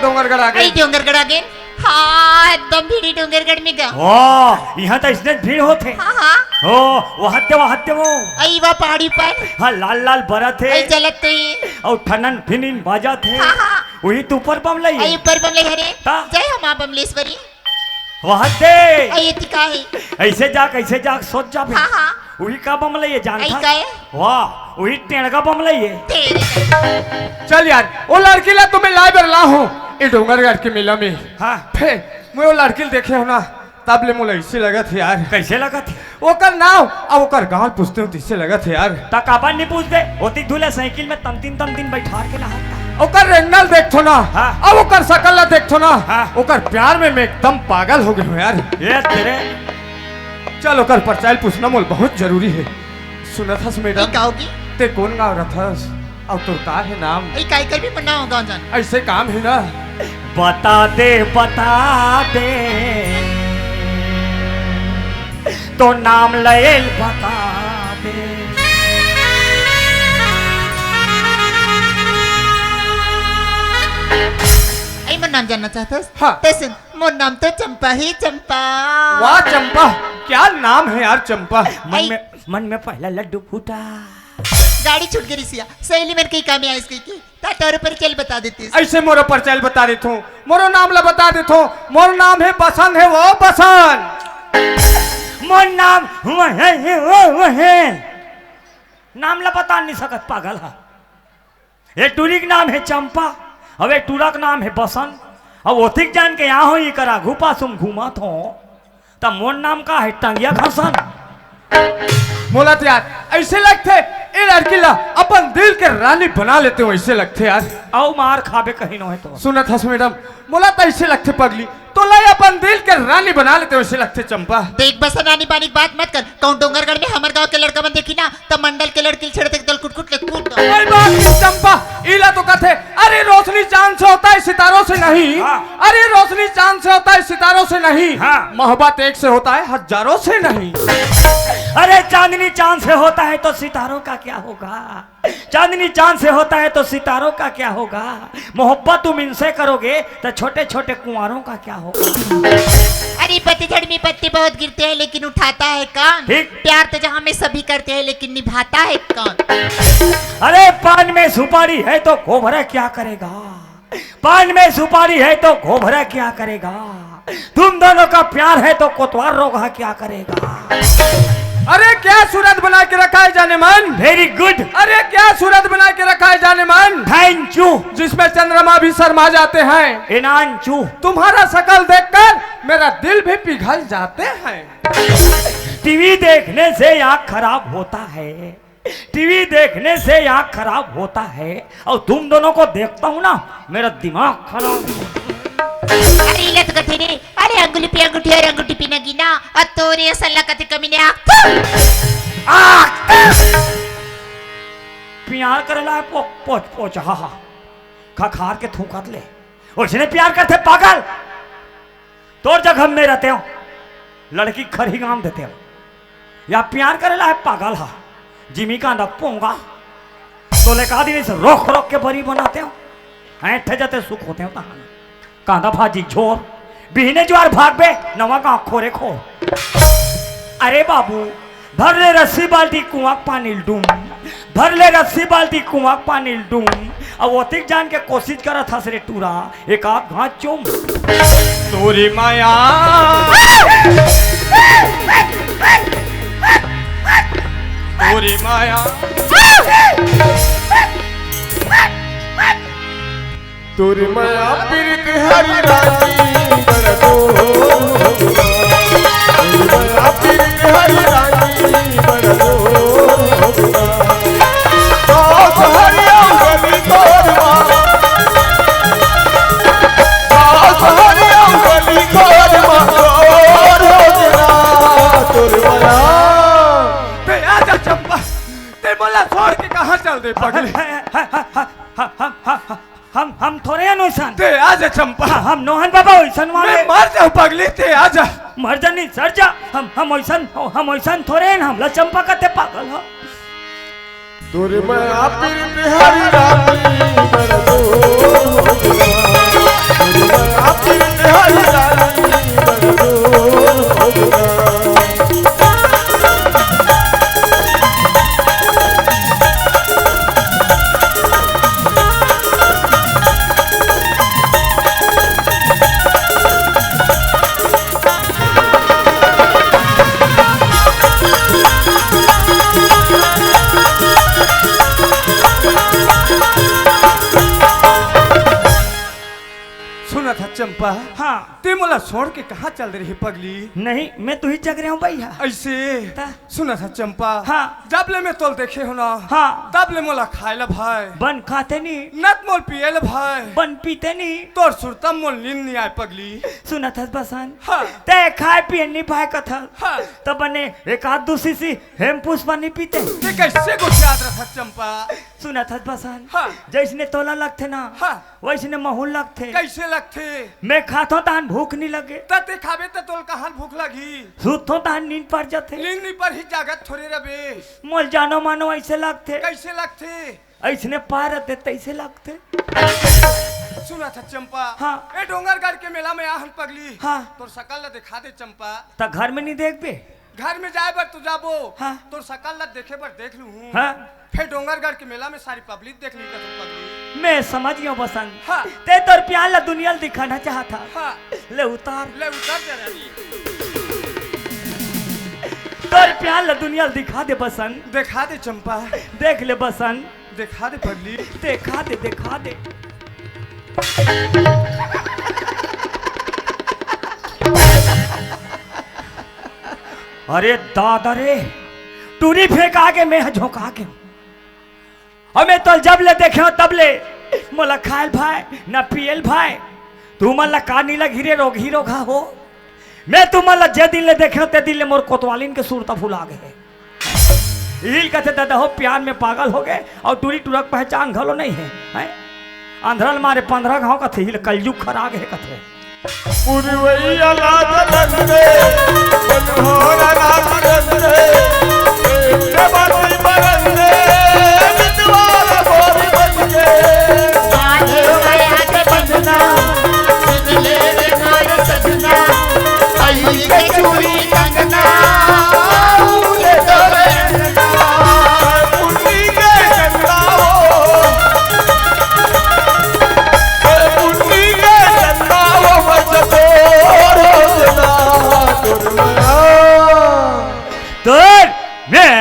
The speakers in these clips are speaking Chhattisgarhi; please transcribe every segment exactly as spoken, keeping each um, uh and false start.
डोंगरगढ़ आ गे। अई डोंगरगढ़ आ गे। हाँ, एकदम भीड़ हे डोंगरगढ़ में गा। ओ, इहाँ त इसने भीड़ होथे। हाँ, हाँ। ओ, वहाँ ते, वहाँ ते वो। अई वा पहाड़ी पर। हाँ, लाल लाल बरत हे। अई जलत तो ही। अउ ठनन फिनिन बाजत हे। हाँ, हाँ। उही तो ऊपर बमलई हे। अई ऊपर बमलई हरे। ता? जय हो माँ बमलेश्वरी। वहाँ ते। अई एती का हे? अइसे जाक, अइसे जाक सोच जाबे। हाँ, हाँ। उही का बमलई हे जानत हस? अई का हे? वाह, उही टेंड़गा बमलई हे। तेरे। चल यार, ओ लड़की ला तो मैं लाय बर लाहूँ, ए डोंगरगढ़ के मेला में। हाँ। फे, मैं ओ लड़की ला देखे हों ना, तब ले मोला अइसे लगत हे यार। कइसे लगत हे? ओकर नाम अउ ओकर गाँव ल पूछतेंव त अइसे लगत हे यार। त काबर नइ पूछबे? ओती धुले साइकिल में तमतिन तमतिन बइठार के लाहत। ओकर रेंगना ल देखथों ना, हाँ। अउ ओकर सकल ला देखथों ना, हाँ। ओकर प्यार में मैं एकदम पागल हो गे हों यार। ए तेरे। चल, ओकर परचाई ल पूछना मोला बहुत जरूरी हे। सुनत हस मैडम? ए, का होगे? ते कोन गाँव रथस? अउ तोर का हे नाम? ए, काय करबे, मोर नाम गाँव जान। अइसे काम हे ना। बता दे, बता दे, तोर नाम ल बता दे। ए, मोर नाम जानना चाहत हस? हाँ। ते सुन, मोर नाम तो चंपा हे, चंपा। वाह चंपा, क्या नाम हे यार चंपा। मन अई। में, मन में पहला लड्डू फूटा। गाड़ी छूट गे रिहिस या, सहेली मन के काम आइस कहिके, त तोर परचाई ल बता देतिस। अइसे मोर परचाई ल बता देथों, मोर नाम ला बता देथों, मोर नाम हे बसंत हे वो बसंत। मोर नाम वो हे, वो, वो हे। नाम ला बता नइ सकत पागल हा। ए टूरी के नाम हे चंपा, अउ ए टूरा के नाम हे बसंत, अउ ओतिक जान के आहों, इकर आघू पासू म घूमत हों, त मोर नाम का हे, टंगिया घसन। मोला त यार अइसे लगथे, ए लड़की ला अपन दिल के रानी बना लेतेंव, अइसे लगथे यार। अउ मार खाबे कहीं नोहे तो। सुनत हस मैडम, मोला त अइसे लगथे पगली, तोला अपन दिल के रानी बना लेतेंव, अइसे लगथे चंपा। देख बस, रानी बानी के बात मत कर। कहूँ डोंगरगढ़ में हमर गाँव के लड़का मन देखही ना, त मंडल के लड़की ल छेड़थे एकदल कुटकुट ले कूद। कोई बात नहीं चंपा, इला तो कथे, अरे रोशनी चांद से होता है सितारों से नहीं। हाँ। अरे रोशनी चांद से होता है सितारों से नहीं। हाँ। मोहब्बत एक से होता है हजारों से नहीं। अरे चांदनी चांद से होता है तो सितारों का क्या होगा? चांदनी चांद से होता है तो सितारों का क्या होगा? मोहब्बत तुम इनसे करोगे तो छोटे छोटे कुंवारों का क्या होगा? अरे पतझड़ में पत्ते बहुत गिरते हैं लेकिन उठाता है कौन? ठीक। प्यार तो जहाँ में सभी करते हैं लेकिन निभाता है कौन? अरे पान में सुपारी है तो गोभरा क्या करेगा? पान में सुपारी है तो गोभरा क्या करेगा? तुम दोनों का प्यार है तो कोतवाल रोगहा क्या करेगा? अरे क्या सूरत बना के रखा है जानेमन। Very good। अरे क्या सूरत बना के रखा है जानेमन। Thank you। जिसमें चंद्रमा भी शर्मा जाते हैं। एनांचू। तुम्हारा शकल देखकर मेरा दिल भी पिघल जाते हैं। टीवी देखने से आँख खराब होता है। टीवी देखने से आँख खराब होता है और तुम दोनों को देखता हूँ ना, मेरा दिमाग खराब हो। अरे इला तो कथे रे, अरे अंगुली पे अंगूठी और अंगूठी पे नगीना, और तोरे असन ला कथे कमीने आँख। आँख। प्यार करेला है पो-, पोच पोच, हा हा। खखार के थूकत ले। ओइसने प्यार करथे पागल। तोर जगह में रहते हो, लड़की खरही गाम देते हो। या प्यार करेला है पागल हा, जिमी कांदा पोंगा। तोले का दिन से रोक रोक के बरी बनाते हो, ऐंठे जाते सुख होते हो तहान। कांदा भाजी झोर, बिहने ज्वार भागबे, नवा गाँव खोरे खो। अरे बाबू, भर ले रस्सी बाल्टी कुआँ के पानी ल डूम, भर ले रस्सी बाल्टी कुआँ के पानी ल डूम। अब ओतिक जान के कोशिश करत हस रे टूरा, एक आध घाँच चूम। तोरी माया, तोरी माया, तोर मया पीरित हरी रानी बड़ दोर हो गा। तोर मया पीरित हरी रानी बड़ दोर हो गा। सास हरिया गली तोर मा। सास हरिया गली तोर मा। दोर हो गा। तोर मया। ते आजा चंपा, ते मोला छोड़ के कहाँ चल दे पगली? हम, हम, हम, हम, हम, हम थोरे हन ओइसन। ते आजा चंपा। हम नोहन बाबा ओइसन वाले। मैं मर जाऊँ पगली, ते आजा। मर जा नहीं, सर जा। हम, हम ओइसन, हम ओइसन थोरे हन, हमला चंपा कथे पागल हो। तोर मया पीरित हरी रानी बड़ दोर हो गा। चंपा, हाँ। ते मोला छोड़ के कहाँ चल दे रहे पगली? नहीं, मैं तुही जग रहे हूँ भैया। ऐसे? ता? सुनत हस चंपा, हाँ। जब ले मैं तोला देखे हों ना, हाँ। तब ले मोला खाए ला भाए। बन खाते नी। न त मोला पिए ला भाए। बन पीते नी। तोर सुरता म मोला नींद नइ आए पगली। सुनत हस बसंत? हाँ। ते खाए पिए नइ भाए कथस। हाँ। त बने एक आध दू शीशी हेमपुष्पा नइ पीते? ते कइसे गोठियात रथस चंपा? सुनत हस बसंत? हाँ। जइसने तोला लगथे ना, हाँ। वइसने महूँ ल लगथे। कइसे लगथे? मैं खाथों तहन भूख नइ लगे। त ते खाबे त तोला कहाँ भूख लगही? सुतथों तहन नींद पर जाथे। नींद नइ परही, जागत थोरे रबे। मोला जानो मानो अइसे लगथे। कइसे लगथे? अइसने पारत हे तइसे लगथे। सुनत हस चंपा? हाँ। ए डोंगरगढ़ के मेला में आहन पगली। हाँ। तोर सकल ला देखा दे चंपा। त घर में नइ देखबे? घर में जाए बर तो जाबो। हाँ। तोर सकल ला देखे बर देख लूहूँ। हाँ। फेर डोंगरगढ़ के मेला में सारी पब्लिक देख ली कथों पगली। मैं समझ गेंव बसंत। हाँ। ते तोर प्यार ला दुनिया ल दिखाना चाहत हस। हाँ। ले उतार। ले उतार दे रानी। तोर प्यार ला दुनिया ल दिखा दे बसंत। देखा दे चंपा। देख ले बसंत। देखा दे पगली। देखा दे, देखा दे। अरे दादा रे, टूरी फेंका के मैं ह झोंका के। अउ मैं तोला जब ले देखे हों तब ले मोला खाए ल भाए, न पिए ल भाए। तुमन ला का नइ लगही रे रोगही रोगहा हो। मैं तुमन ला जे दिन ले देखे हों ते दिन ले मोर कोतवालिन के सुरता भुला गे हे। इही ल कथे दादा हो, प्यार में पागल हो गे अउ टूरी टूरा के पहचान घलो नइ हे, हैं? अंधरा ल मारे पंधरा घांव कथे, इही ल कलयुग खरा गे हे कथे। पुरवैया लाज रंग दे, बनहोरा लाज रंग दे, एक बाती बरन दे, बिटवार बोरी बन के। बांधे माया के बंधना, बिजले रे मार सजना, आई के चूड़ी कंगना, उड़े तो अंगना। पुन्नी के चंदा हो, ए पुन्नी के चंदा हो, बच तोरो जना, तोर मया। तोर मैं।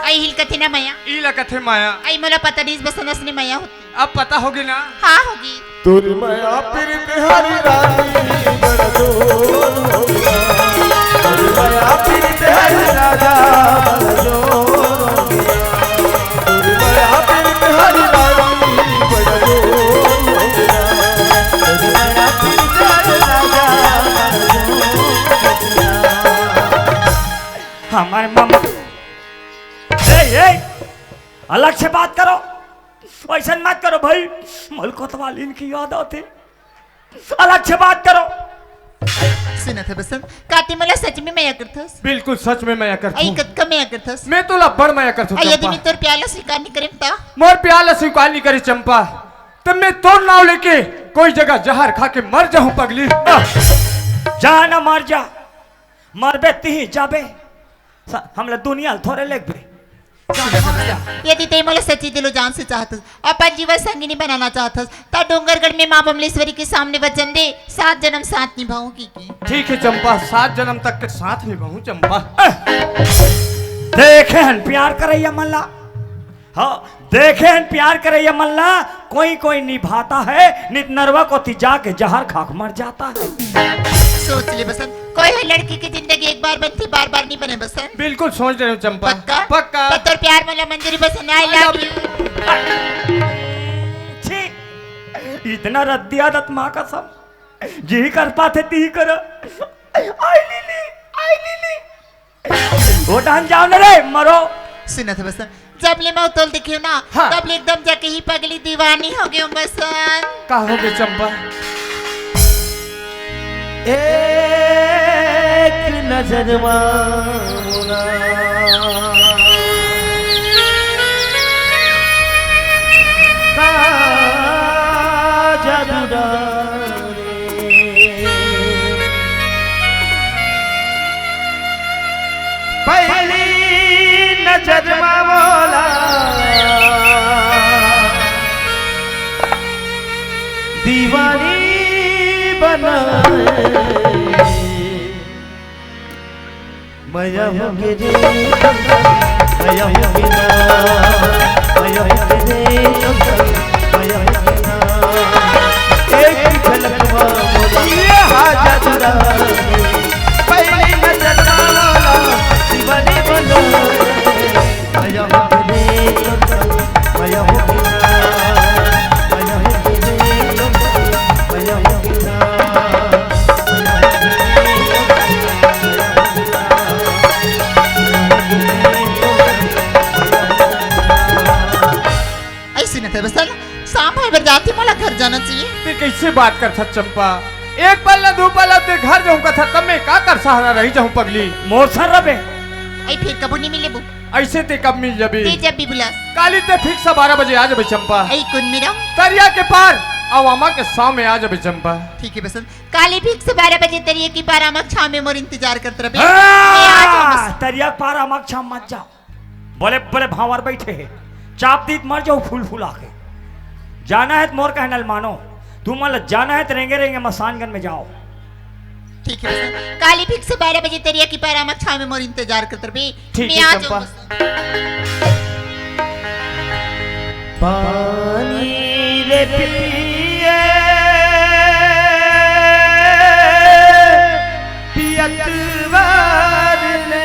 अई हिल कथे ना मया। ई ला कथे मया। अई मोला पता नइस बसंत असने मया होथे। अब पता होगे ना? हाँ होगे। तोर मया पीरित हरी रानी बड़ जोर हो गया। तोर मया पीरित हरी राजा बड़ जोर हो गया। तोर मया पीरित हरी रानी बड़ जोर हो गया। तोर मया पीरित हरी राजा बड़ जोर हो गया। हमारे मामा, ए, ए, अलग से बात करो। अइसन मत करो भाई, मोला कोतवालिन के याद आथे। अलग से बात करो। सुनत हस बसंत, का ते मोला सच में मया करथस? बिल्कुल सच में मया करथों। अई कतका मया करथस? मैं तोला बड़ मया करथों अई यदि चंपा। मैं तोर प्यार ला स्वीकार नइ करेंव त? मोर प्यार ला स्वीकार नइ करे चंपा, त मैं तोर नांव लेके कोई जगह जहर खा के मर जाहूं पगली। जा ना मर जा, मरबे तिही जाबे। स-, हमला दुनिया ल थोरे लेगबे। यदि ते मोला सच्ची दिलो जान से चाहत हस, अपन जीवन संगिनी बनाना चाहत हस, त डोंगरगढ़ में माँ बमलेश्वरी के सामने वचन दे, सात जन्म साथ निभाऊंगी की। ठीक हे चंपा, सात जन्म तक के साथ निभाहूं चंपा। देखे हन प्यार करइया मन ला, हाँ, देखे हन प्यार करइया मन ला, कोई कोई निभाता है, नित नरवा कोती जाके जहर खाके मर जाता है। सोच ले बसंत, कोई ह लड़की के जिंदगी एक बार बनथे, बार बार नइ बने बसंत। बिल्कुल सोच रहे हूँ चंपा। पक्का? पक्का। त तोर प्यार मोला मंजूर हे बसंत, I love you। छी, इतना रद्दी आदत माँ कसम, जिही कर पाथे तिही कर। आई लीली, आई लीली। ओ डहन जाव ना रे, मरो। सुनत हस बसंत, जब ले मैं तोला देखेंव ना, हाँ। तब ले एकदम जाके ही पगली दीवानी हो गेंव बसंत। का होगे चंपा? एक नजर मा मोला का जादू डाले। पहली नजर मा मोला दीवानी बनाए। मया होगे रे, मया होगे ना, मया होगे रे, मया होगे ना। जाना चाहिए। ते कइसे बात करथस चंपा? एक पल न दू पल अब ते घर जाहूं कथस, तब मैं काकर सहारा रहि जाहूं पगली? मोर सर रबे। अई फिर कभू नहीं मिलेबू। अइसे ते कब मिल जाबे? ते जब भी बुलास। काली ते fix बारह बजे आ जाबे चंपा। अई कुन मेरा? तरिया के पार, अउ आमा के छांव में आ जाबे चंपा। ठीक है बसंत, काली fix बारह बजे तरिया के पार आमा के छांव में मोर इंतजार करत रबे। हाँ, मैं आ जाऊं बसंत। तरिया के पार आमा के छांव मत जाव। बड़े बड़े भांवर बइठे हे, चाप दीत मर जाहू फूल फुला के। जाना हे त मोर कहना ल मानो, तुमन ल जाना हे त रेंगे रेंगे मसानगंज में जाव। ठीक है बसंत, काली fix बारह बजे तरिया के पार आमा के छांव में मोर इंतजार करत रबे। ठीक मैं है आ चंपा। जाऊं बसंत। पानी रे पिए पियत बार ले।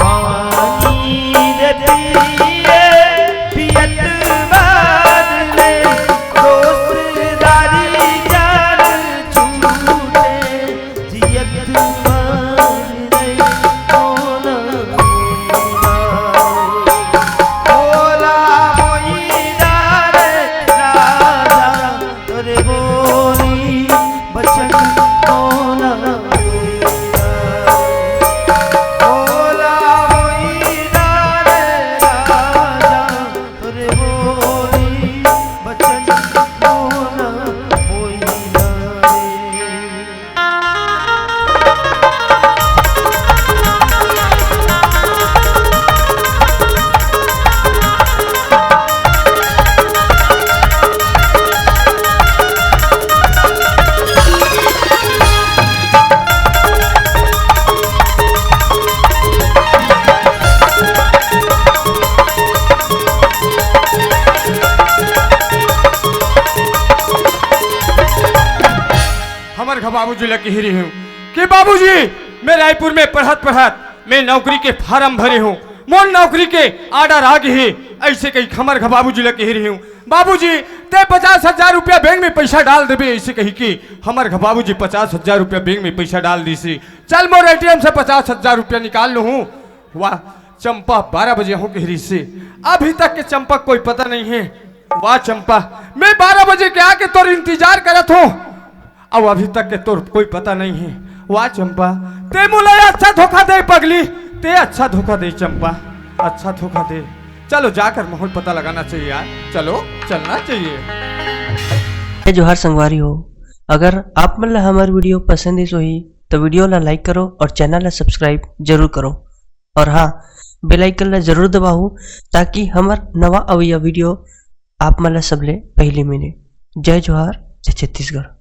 पानी रे पिए पियत बार ले, दोस्त दारी जान छूटे, जियत बार ले, मोला मोइना। मोला मोइना रे राजा, तोरे बोली बचन मोला मोइना। मोला मोइना रे राजा, तोरे बोली बचन मोला मोइना रे। हमर घर बाबूजी ल किहे रहे हूँ कि बाबूजी, मैं रायपुर में पढ़त पढ़त मैं नौकरी के फारम भरे हूँ, मोर नौकरी के order आ गे हे, अइसे कहिके हमर घर बाबूजी ल किहे रहे हूँ, बाबूजी, ते पचास हजार रुपया बैंक में पइसा डाल देबे, अइसे कहिके हमर घर बाबूजी पचास हजार रुपया बैंक में पइसा डाल दिस हे। चल मोर ATM से पचास हजार रुपया निकाल लूँ। वाह, चंपा बारह बजे आहूं कहे रिहिस हे, अभी तक के चंपा कोई पता नहीं है। वाह चंपा, मैं बारह बजे के आके तोर इंतजार करत हूँ, अउ अभी तक के तोर कोई पता नहीं है। वाह चंपा, ते मोला अच्छा धोखा दे पगली, ते अच्छा धोखा दे चंपा, अच्छा धोखा दे। चलो जाकर माहौल पता लगाना चाहिए यार, चलो चलना चाहिए। जय जोहार संगवारी हो, अगर आप मन ला हमर video पसंद आइस होही तो video ला like करो और channel ला subscribe जरूर करो। और हाँ, bell icon ला जरूर दबाहू, ताकि हमर नवा अवइया video आप मन ला सबले पहिली मिले। जय जोहार, जय छत्तीसगढ़।